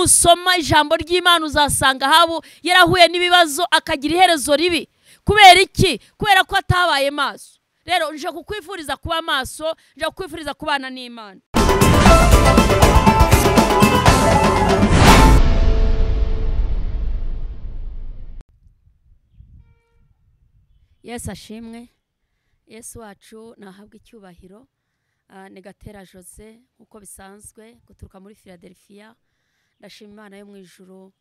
Nusoma ijambo ry'Imana uzasanga Ahabu yarahuye n'ibibazo akagira iherezo ribi. Kubera iki? Kubera ko atabaye maso. Rero nje kukwifuriza kuba maso, nje kukwifuriza kubana n'Imana. Yesu ashimwe. Yesu wacu nahabwa icyubahiro. Ni Gatera Jose nkuko bisanzwe guturuka muri Philadelphia. Ndashima Imana yo mu ijuru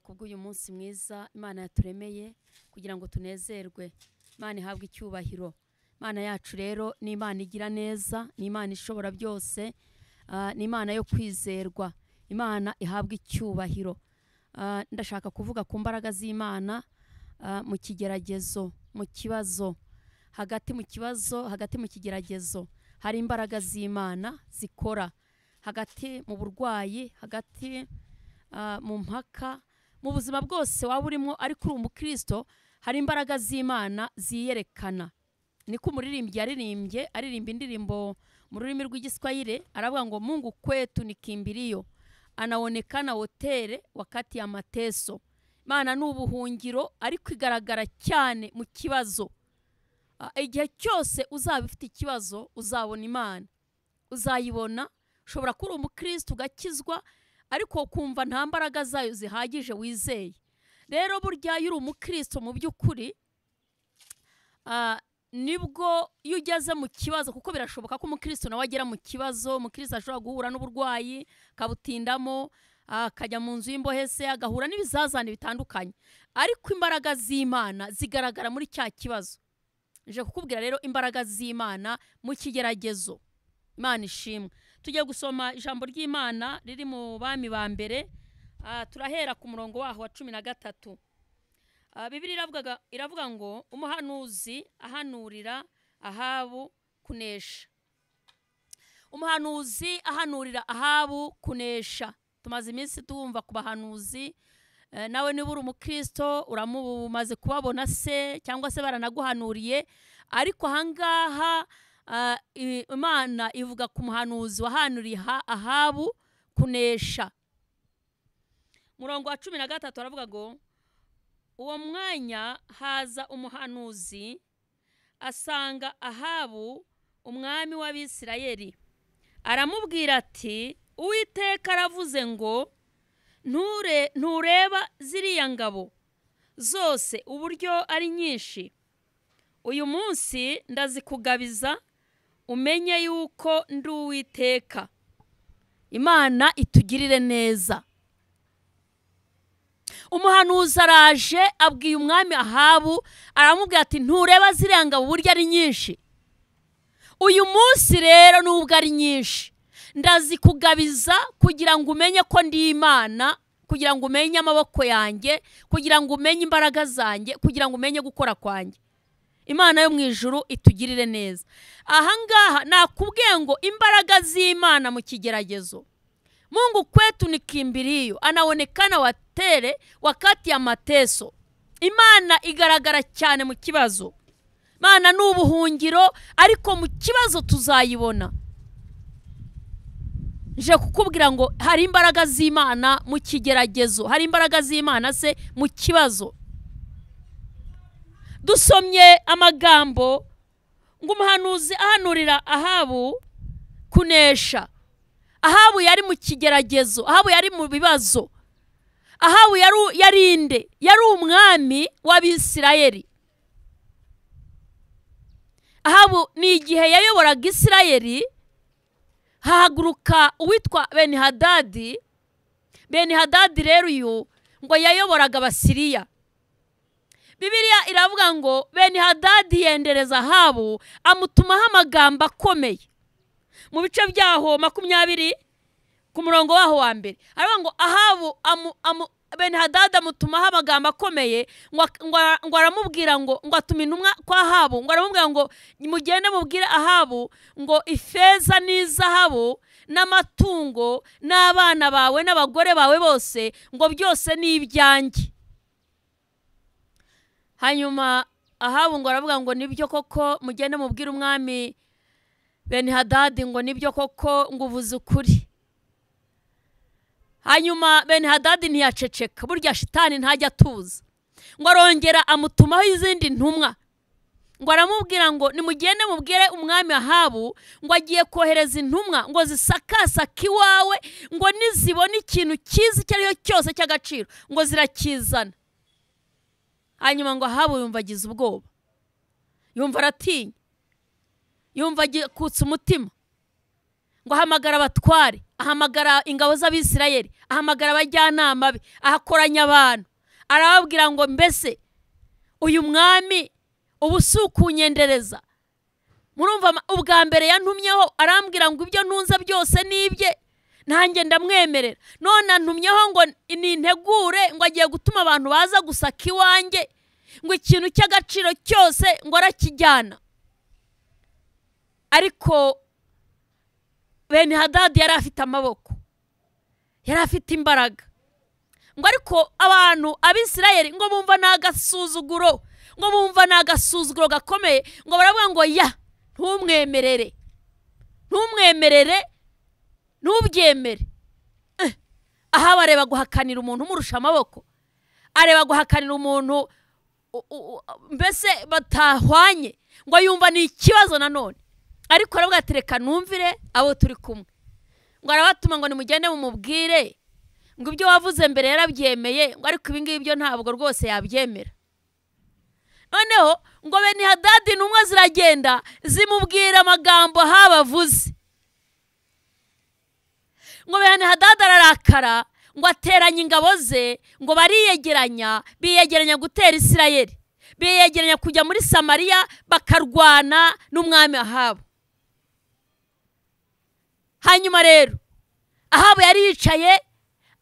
kubw'uyu munsi mwiza Imana yaturemeye kugira ngo tunezerwe. Imana ihabwe icyubahiro. Imana yacu rero ni Imana igira neza, ni Imana ishobora byose, ni Imana yo kwizerwa. Imana ihabwe icyubahiro. Ndashaka kuvuga ku mbaraga z'Imana mu kigeragezo, mu kibazo, hagati mu kibazo, hagati mu kigeragezo hari imbaraga z'Imana zikora. Hagati mu burwayi, hagati mu mpaka, mu buzima bwose waba urimo ariko uri umukristo, hari imbaraga z'Imana ziyerekana. Niko umuririmbyi yaririmbye, aririmba indirimbo mu rurimi rw'Igiswahili, aravuga ngo Mungu kwetu ni kimbilio, anaonekana hotere wakati ya mateso. Imana ni ubuhungiro ariko igaragara cyane mu kibazo. Igihe cyose uzaba ufite ikibazo uzabona Imana, uzayibona. Ushobora kuba umukristo ugakizwa ariko kumva nta mbaraga zayo zihagije wizeye. Rero burya iyo uri umukristo mu by'ukuri, nibwo iyo ugeze mu kibazo, kuko birashoboka ko umukristo nawe agera mu kibazo. Umukristo ashobora guhura n'uburwayi akabutindamo, akajya mu nzu y'imbohe se, agahura n'ibizazane bitandukanye, ariko imbaraga z'Imana zigaragara muri cya kibazo. Nje kukubwira rero imbaraga z'Imana mu kigeragezo. Imana ishimwe. Tugiye gusoma ijambo ry'Imana riri mu Bami ba mbere, turahera ku murongo waho wa 13. Bibiliya iravuga ngo umuhanuzi ahanurira Ahabu kunesha. Umuhanuzi ahanurira Ahabu kunesha. Tumaze iminsi tumva ku bahanuzi. Nawe niba uri umukristo uramumaze kubabona se cyangwa se baranaguhanuriye, ariko ahangaha Imana ivuga ku muhanuzi wahanuriye Ahabu kunesha. Murongo wa 13 aravuga ngo uwo mwanya haza umuhanuzi asanga Ahabu umwami w'Abisirayeli, aramubwira ati Uwiteka aravuze ngo ntureba ziriya ngabo zose uburyo ari nyinshi, uyu munsi ndazikugabiza umenye yuko ndi Uwiteka. Imana itugirire neza. Umuhanuzi araje abwiye umwami Ahabu, aramubwira ati ntureba ziriya ngabo uburyo ari nyinshi, uyu munsi rero nubwo ari nyinshi ndazikugabiza kugira ngo umenye ko ndi Imana, kugira ngo umenye amaboko yanjye, kugira ngo umenye imbaraga zanjye, kugira ngo umenye gukora kwanjye. Imana yo mu ijuru itugirire neza. Ahangaha nakubwiye ngo imbaraga z'Imana mu kigeragezo. Mungu kwetu ni kimbilio, anaonekana watere wakati ya mateso. Imana igaragara cyane mu kibazo. Imana ni ubuhungiro ariko mu kibazo tuzayibona. Nje kukubwira ngo hari imbaraga z'Imana mu kigeragezo, hari imbaraga z'Imana se mu kibazo. Dusomye amagambo ngo umuhanuzi ahanurira Ahabu kunesha. Ahabu yari mu kigeragezo, Ahabu yari mu bibazo. Ahabu yari inde? Yari umwami w'Abisirayeli. Ahabu ni igihe yayoboraga Isirayeli, hahaguruka uwitwa Benihadadi. Benihadadi rero uyu ngo yayoboraga Abasiriya. Bibiliya iravuga ngo Benihadadi yendereza Ahabu amutumaho amagambo akomeye. Mu bice byaho 20 ku murongo waho wa mbere aravuga ngo Ahabu Benihadadi amutumaho amagambo akomeye, ngo aramubwira ngo atuma intumwa kwa Ahabu, ngo aramubwira ngo mugende mubwire Ahabu ngo ifeza n'izahabu n'amatungo n'abana bawe n'abagore bawe bose ngo byose ni ibyanjye. Hanyuma Ahabu ngo aravuga ngo nibyo koko, mugende mubwire umwami Benihadadi ngo nibyo koko, ngo uvuze ukuri. Hanyuma Beni-Hadadi ntiyaceceka, burya shitani ntajya atuza. Ngo arongera amutumaho izindi ntumwa, ngo aramubwira ngo nimugende mubwire umwami Ahabu ngo agiye kohereza intumwa ngo zisakasaka iwawe, ngo nizibona ikintu cyiza icyo ari cyo cyose cy'agaciro ngo zirakizana. Hanyuma ngo Ahabu yumva agize ubwoba, yumva aratinya, yumva akutse umutima. Ngo ahamagara abatware, ahamagara ingabo z'Abisirayeli, ahamagara abajyanama be, ahakoranya abantu, arababwira ngo mbese uyu mwami ubu si ukunyendereza? Murumva ubwa mbere yantumyeho arambwira ngo ibyo ntunze byose nibye, nanjye ndamwemerera. None antumyeho ngo nintegure, ngo agiye gutuma abantu baza gusaka iwanjye, ngo ikintu cy'agaciro cyose ngo arakijyana. Ariko Beni-Hadadi yari afite amaboko, yari afite imbaraga. Ngo ariko abantu Abisirayeli ngo bumva n'agasuzuguro, ngo bumva n'agasuzuguro gakomeye, ngo baravuga ngo ya ntumwemerere, ntumwemerere, ntubyemere. Aha bareba guhakanira umuntu umurusha amaboko, areba guhakanira umuntu mbese batahwanye, ngo yumva ni ikibazo nanone. Ariko aravuga ati reka numvire abo turi kumwe. Ngo arabatuma ngo nimugende mumubwire ngo ibyo wavuze mbere yarabyemeye, ngo ariko ibi ngibi byo ntabwo rwose yabyemera. Noneho ngo Beni-Hadadi intumwa ziragenda zimubwira amagambo habavuze. Ngo Beni-Hadadi ararakara, ngo ateranya ingabo ze, ngo bariyegeranya, biyegeranya gutera Isirayeli, biyegeranya kujya muri Samariya bakarwana n'umwami Ahabu. Hanyuma rero Ahabu yari yicaye,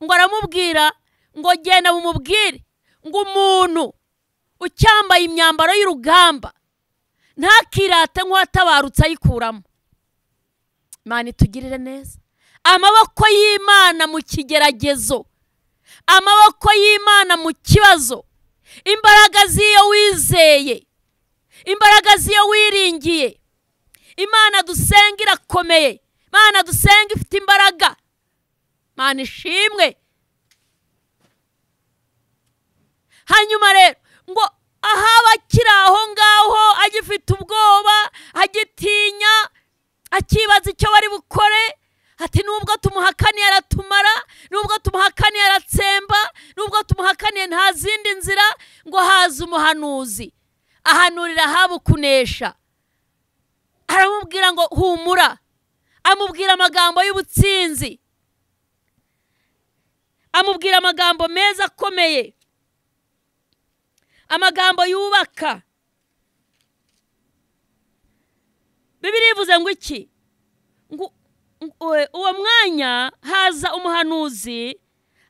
ngo aramubwira ngo genda mumubwire ngo umuntu ucyambaye imyambaro y'urugamba ntakirate nk'uwatabarutse ayikuramo. Imana itugirire neza. Amaboko y'Imana mu kigeragezo, amaboko y'Imana mu kibazo, imbaraga z'iyo wizeye, imbaraga z'iyo wiringiye. Imana dusenga irakomeye, Imana dusenga ifite imbaraga. Imana ishimwe. Hanyuma rero ngo Ahabu akiri aho ngaho agifite ubwoba, agitinya, akibaza icyo bari bukore, ati nubwo tumuhakaniye aratumara, nubwo tumuhakaniye aratsemba, nubwo tumuhakaniye nta zindi nzira. Ngo haza umuhanuzi ahanurira Ahabu kunesha, aramubwira ngo humura, amubwira amagambo y'ubutsinzi, amubwira amagambo meza akomeye, amagambo yubaka. Bibiliya ivuze ngo iki? Ngo uwo mwanya haza umuhanuzi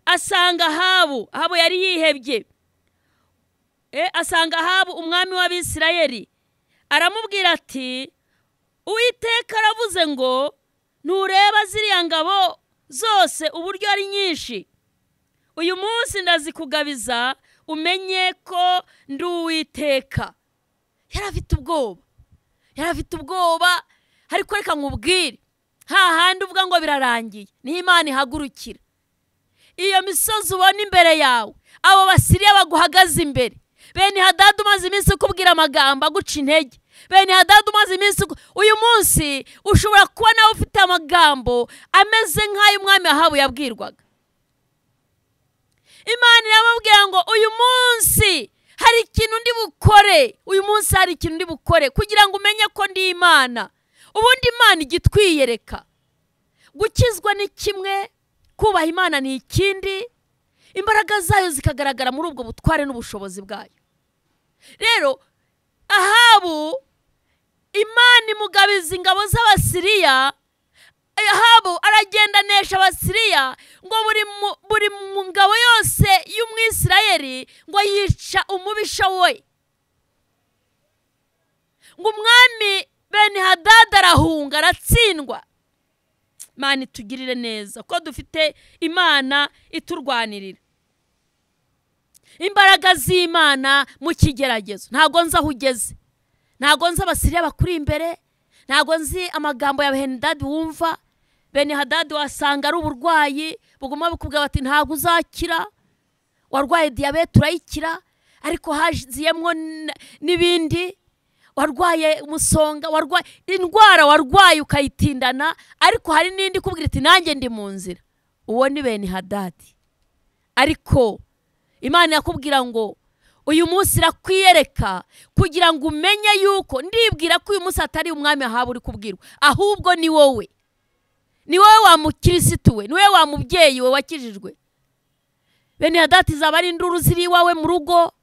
asanga Ahabu. Ahabu yari yihebye. Asanga Ahabu umwami w'Abisirayeli, aramubwira ati Uwiteka aravuze ngo ntureba ziriya ngabo zose uburyo ari nyinshi, uyu munsi ndazikugabiza umenye ko ndi Uwiteka. Yari afite ubwoba, yari afite ubwoba. Ariko reka nkubwire, hahandi uvuga ngo birarangiye, niho Imana ihagurukira. Iyo misozi ubona imbere yawe, abo Basiriya baguhagaze imbere, Beni-Hadadi umaze iminsi ukubwira amagambo aguca intege, Beni-Hadadi umaze iminsi, uyu munsi ushobora kuba nawe ufite amagambo ameze nk'ay'umwami Ahabu yabwirwaga. Imana iramubwira ngo uyu munsi hari ikintu ndi bukore, uyu munsi hari ikintu ndi bukore kugira ngo umenye ko ndi Imana. Ubundi Imana igitwiyereka. Gukizwa ni kimwe, kubaha Imana ni ikindi, imbaraga zayo zikagaragara muri ubwo butware n'ubushobozi bwayo. Rero Ahabu Imana imugabiza ingabo z'Abasiriya. Ahabu aragenda anesha Abasiriya, ngo buri ngabo yose y'Umwisirayeli ngo yica umubisha we. Ngo umwami Beni-Hadadi arahunga, aratsindwa. Imana itugirire neza ko dufite Imana iturwanirira. Imbaraga z'Imana mu kigeragezo. Ntago nzi aho ugeze, ntago nzi Abasiriya bakuri imbere, ntago nzi amagambo ya Beni-Hadadi wumva, Bene Hadadi wasanga ari uburwayi buguma bukubwira bati ntabwo uzakira, warwaye diyabete urayikira, ariko haziyemwo n'ibindi, warwaye umusonga, warwaye indwara warwaye ukayitindana, ariko hari n'indi ikubwira iti nanjye ndi mu nzira. Uwo ni Bene Hadadi. Ariko Imana yakubwira ngo uyu munsi irakwiyereka kugira ngo umenye yuko, ndibwira ko uyu munsi atari umwami Ahabu uri kubwirwa, ahubwo ni wowe. Ni wowe wa mukirisitu we, ni wowe wa mubyeyi we wakijijwe. Bene Hadadi zaba ari induru ziri iwawe mu rugo,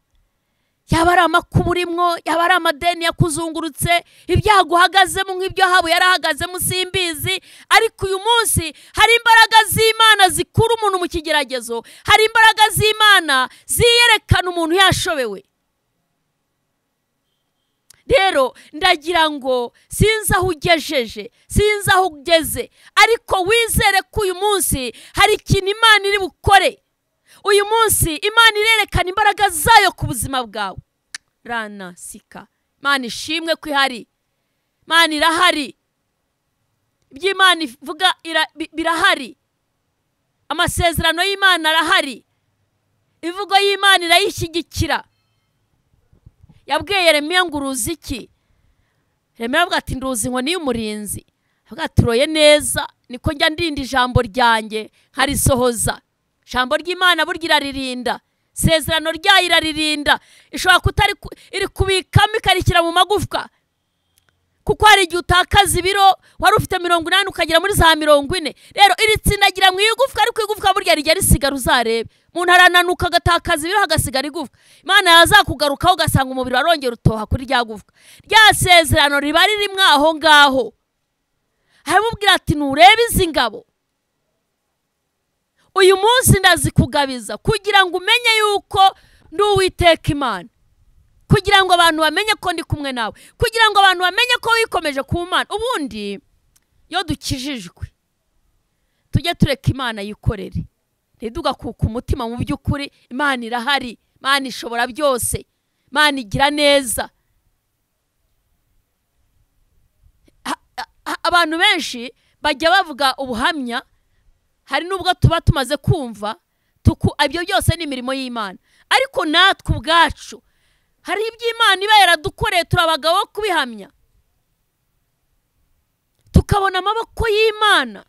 yaba ari amakuba urimwo, yaba ari amadeni yakuzungurutse, ibyago uhagazemo nk'ibyo Ahabu yarahagazemo simbizi, ariko uyu munsi hari imbaraga z'Imana zikura umuntu mu kigeragezo, hari imbaraga z'Imana ziyerekana umuntu yashobewe. Rero ndagira ngo sinzi aho ugejeje, sinzi aho ugeze, ariko wizere ko uyu munsi hari ikintu Imana iri bukore. Uyu munsi Imana irerekana imbaraga zayo ku buzima bwawe. Rana sika. Imana ishimwe ko ihari. Imana irahari. Ibyo Imana ivuga birahari. Amasezerano y'Imana arahari. Imvugo y'Imana irayishyigikira. Yabwiye Yeremiya ngo uruzi iki? Yeremiya avuga ati nduzi inkoni y'umurinzi. Avuga ati uroye neza, niko njya ndinda ijambo ryanjye nkarisohoza. Ijambo ry'Imana burya iraririnda, isezerano ryayo iraririnda, ishobora kutari iri kubikamo ikarishyira mu magufwa. Kuko hari igihe utakaza ibiro wari ufite 80 ukagera muri za 40. Rero iritsindagira mu igufwa, ariko igufwa burya rijya risigara, uzarebe. Umuntu arananuka agatakaza ibiro hagasigara igufwa. Imana yazakugarukaho ugasanga umubiri warongera utoha kuri rya gufwa. Rya sezerano riba ririmwo aho ngaho. Aramubwira ati nurebe izi ngabo, uyu munsi ndazikugabiza kugira ngo umenye yuko ndi Uwiteka Imana, kugira ngo abantu bamenye ko ndi kumwe nawe, kugira ngo abantu bamenye ko wikomeje ku Mana. Ubundi iyo dukijijwe tujye tureka Imana yikorere, ntidugakuka umutima. Mu by'ukuri Imana irahari, Imana ishobora byose, Imana igira neza. Abantu benshi bajya bavuga ubuhamya, hari nubwo tuba tumaze kumva ibyo byose ni imirimo y'Imana, ariko natwe ubwacu hari ibyo Imana iba yaradukoreye, turi abagabo kubihamya, tukabona amaboko y'Imana.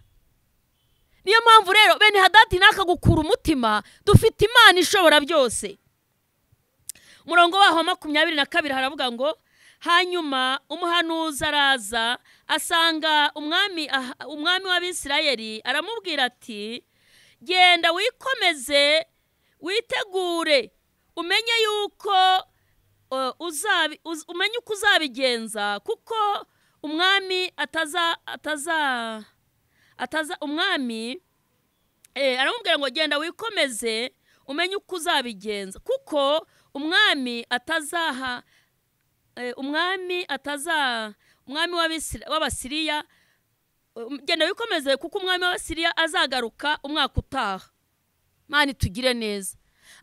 Niyo mpamvu rero Bene Hadadi nakagukura umutima, dufite Imana ishobora byose. Umurongo waho 22 haravuga ngo hanyuma umuhanuzi araza asanga umwami w'Abisirayeli, aramubwira ati genda wikomeze witegure, umenye yuko umenye uko uzabigenza, kuko umwami ataza umwami aramubwira ngo genda wikomeze umenye uko uzabigenza, kuko umwami atazaha umwami ataza umwami w'Abasiriya, genda wikomeze kuko umwami w'Abasiriya azagaruka umwaka utaha. Imana itugire neza.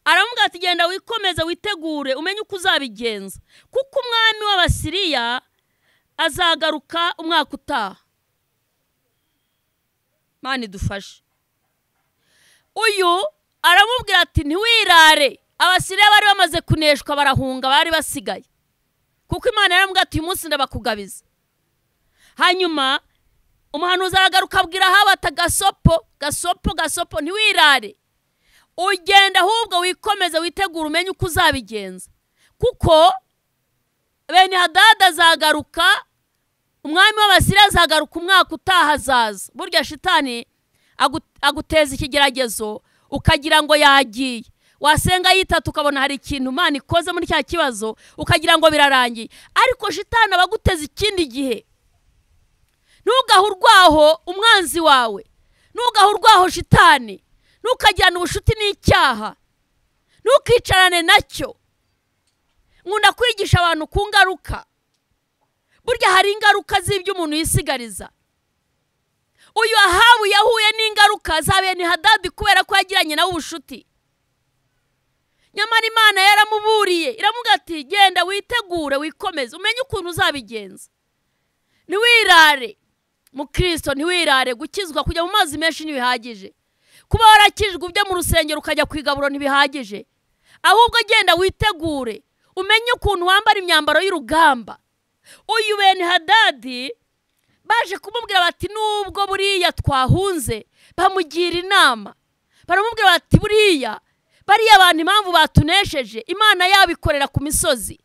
Aramubwira ati genda wikomeze witegure umenye uko uzabigenza, kuko umwami w'Abasiriya azagaruka umwaka utaha. Imana idufashe. Uyu aramubwira ati ntiwirare. Abasiriya bari bamaze kuneshwa barahunga, bari basigaye, kuko Imana yaramubwira ati uyu munsi ndabakugabiza. Hanyuma umuhanuzi aragaruka abwira Ahabu ati gasopo gasopo gasopo, ntiwirare, ugenda ahubwo wikomeze witegure umenye uko uzabigenza, kuko Bene Hadadi azagaruka, umwami w'Abasiriya azagaruka umwaka utaha azaza. Burya shitani aguteza ikigeragezo ukagira ngo yagiye, wasenga yitatu ukabona hari ikintu Imana ikoze muri cya kibazo ukagira ngo birarangiye, ariko shitani abaguteza ikindi gihe. Ntugahe urwaho umwanzi wawe, ntugahe urwaho shitani, ntukagirane ubushuti n'icyaha, ntukicarane nacyo. Nkunda kwigisha abantu ku ngaruka. Burya hari ingaruka z'ibyo umuntu yisigariza. Uyu Ahabu yahuye n'ingaruka za Bene Hadadi kubera ko yagiranye nawe ubushuti. Nyamara Imana yaramuburiye, iramubwira ati genda witegure wikomeze umenye ukuntu uzabigenza, ntiwirare. Mukristo ntiwirare, gukizwa kujya mu mazi menshi ntibihagije, kuba warakijwe ujya mu rusengero ukajya kwigaburo ntibihagije, ahubwo genda witegure umenye ukuntu wambara imyambaro y'urugamba. Uyu Beni Hadadi baje kumubwira bati nubwo buriya twahunze, bamugira inama baramubwira bati buriya bariya abantu impamvu batunesheje Imana yabikorera ku misozi,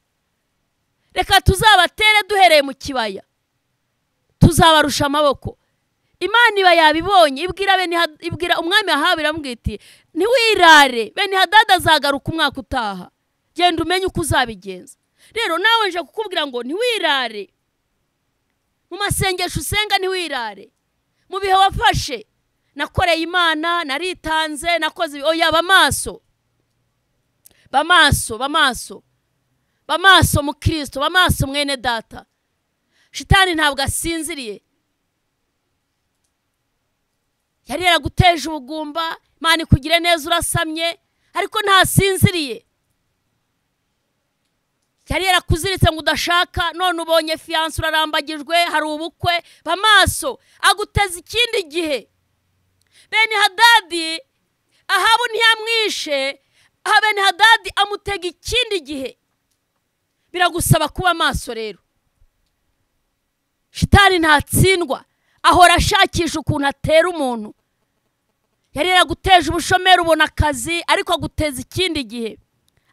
reka tuzabatere duhereye mu kibaya, tuzabarusha amaboko. Imana iba yabibonye, ibwira umwami Ahabu iramubwira iti ntiwirare, Beni Hadadi azagaruka umwaka utaha, genda umenye uko uzabigenza. Rero nawe nje kukubwira ngo ntiwirare mu masengesho usenga, ntiwirare mu bihe wafashe, nakoreye Imana, naritanze, nakoze, oya bamaso, bamaso, bamaso, bamaso mukristo, bamaso mwene data. Shitani ntabwo asinziriye, yari yaraguteje ubugumba, Imana ikugire neza urasamye, ariko ntasinziriye. Yari yarakuziritse ngo udashaka, none ubonye fiyanse urarambagijwe, hari ubukwe, bamaso aguteza ikindi gihe. Beni Hadadi Ahabu ntiyamwishe, Beni Hadadi amutega ikindi gihe. Biragusaba kuba maso rero. Shitani ntatsindwa, ahora ashakisha ukuntu atera umuntu. Yari yaraguteje ubushomeri ubona akazi, ariko aguteza ikindi gihe,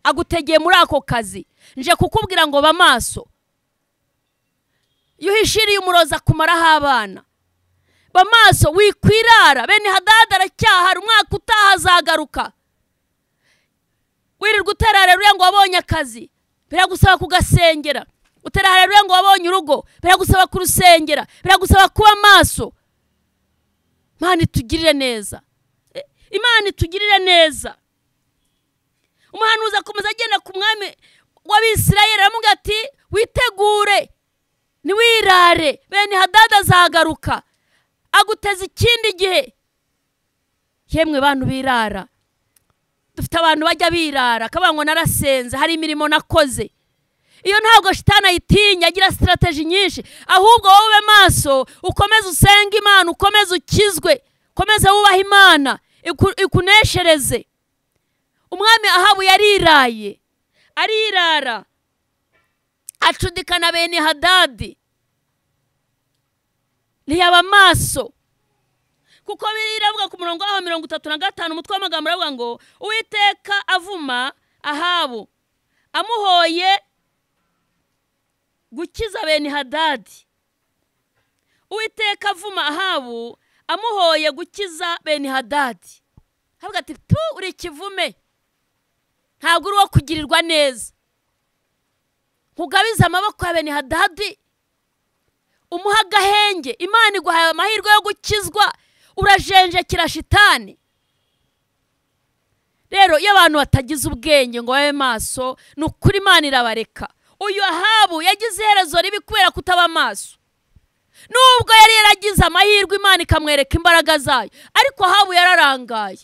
agutegeye muri ako kazi. Nje kukubwira ngo ba maso. Iyo uhishiriye umuroza kumaraho abana, ba maso, wikwirara. Beni Hadadi aracyahari, umwaka utaha azagaruka. Wirirwa utera haleluya ngo wabonye akazi, biragusaba kugasengera. Utera haleluya ngo wabonye urugo, biragusaba kurusengera, biragusaba kuba maso. Imana itugirire neza, Imana itugirire neza. Umuhanuzi akomeza agenda ku mwami w'Abisirayeli aramubwira ati witegure, ntiwirare, Beni Hadadi azagaruka aguteza ikindi gihe. Yemwe bantu birara, dufite abantu bajya birara akavuga ngo narasenze, hari imirimo nakoze. Iyo ntabwo shitani ayitinya, agira strategy nyinshi. Ahubwo wowe maso, ukomeze usenge Imana, ukomeze ukizwe, ukomeze wubahe Imana, ikuneshereze. Umwami Ahabu yariraye, arirara, acudikana Beni Hadadi, ntiyaba maso. Kuko biravuga ku murongo wa 35 umutwe w'amagambo aravuga ngo Uwiteka avuma Ahabu amuhoye gukiza Beni Hadadi. Uwiteka avuma Ahabu amuhoye gukiza Beni Hadadi. Havuga ati tu uri kivume, ntabwo uri uwo kugirirwa neza, nkugabiza amaboko ya Beni Hadadi, umuha agahenge. Imana iguhaye amahirwe yo gukizwa, urajenjekera shitani. Rero iyo abantu batagize ubwenge ngo babe maso, ni ukuri Imana irabareka. Uyu Ahabu yagize iherezo ribi kubera kutaba maso. Nubwo yari yaragize amahirwe Imana ikamwereka imbaraga zayo, ariko Ahabu yararangaye.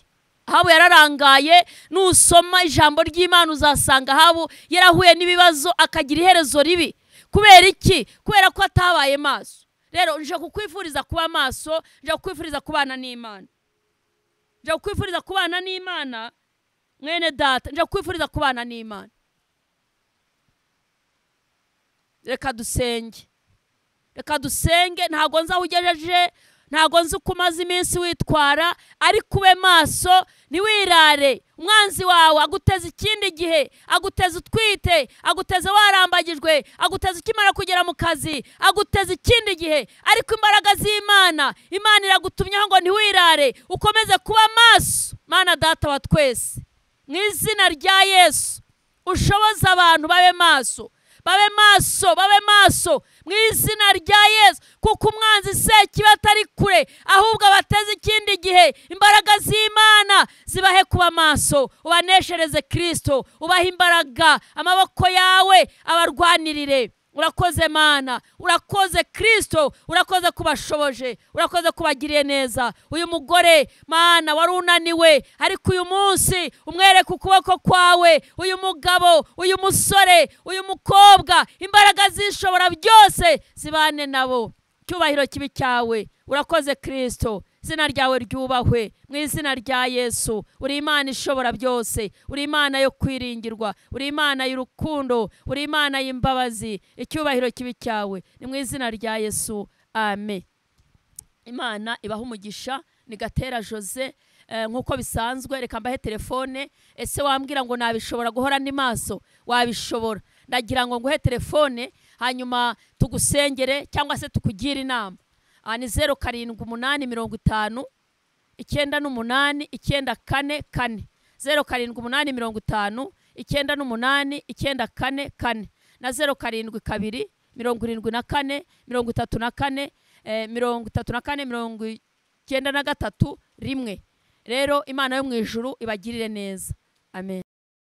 Ahabu yararangaye. Nusoma ijambo ry'Imana uzasanga Ahabu yarahuye n'ibibazo akagira iherezo ribi. Kubera iki? Kubera ko atabaye maso. Rero nje kukwifuriza kuba maso, nje kukwifuriza kubana n'Imana, nje kukwifuriza kubana n'Imana mwene data, nje kukwifuriza kubana n'Imana. Reka dusenge, reka dusenge. Ntabwo nzi aho ugejeje, ntabwo nzi uko umaze iminsi witwara, ariko ube maso, ntiwirare. Umwanzi wawe aguteza ikindi gihe, aguteza utwite, aguteza warambagijwe, aguteza ukimara kugera mu kazi, aguteza ikindi gihe. Ariko imbaraga z'Imana, Imana iragutumyeho ngo ntiwirare, ukomeze kuba maso. Mana data wa twese, mu izina rya Yesu, ushoboza abantu babe maso, babe maso, babe maso mu izina rya Yesu. Kuko umwanzi sekibi atari kure, ahubwo abateze ikindi gihe. Imbaraga z'Imana zibahe kuba maso, ubaneshereze Kristo, ubahe imbaraga, amaboko yawe abarwanirire. Urakoze Mana, urakoze Kristo, urakoze kubashoboje, urakoze kubagiriye neza. Uyu mugore Mana wari unaniwe, ariko uyu munsi umwereke ukuboko kwawe. Uyu mugabo, uyu musore, uyu mukobwa, imbaraga zishobora byose zibane nabo. Icyubahiro kibi cyawe. Urakoze Kristo, izina ryawe ryubahwe mu izina rya Yesu. Uri Imana ishobora byose, uri Imana yo kwiringirwa, uri Imana y'urukundo, uri Imana y'imbabazi. Icyubahiro kibi cyawe ni mu izina rya Yesu, amen. Imana ibaha umugisha. Ni Gatera Jose nk'uko bisanzwe. Reka mbahe telefone. Ese wambwira ngo nabishobora guhora ndi maso? Wabishobora. Ndagira ngo nguhe telefone hanyuma tugusengere cyangwa se tukugire inama. Ni 0 7 8 50 98 9 4 4, 0 7 8 50 98 9 4 4 na 0 7 2 74 34 34 93 1. Rero Imana yo mu ijuru ibagirire neza. Amen.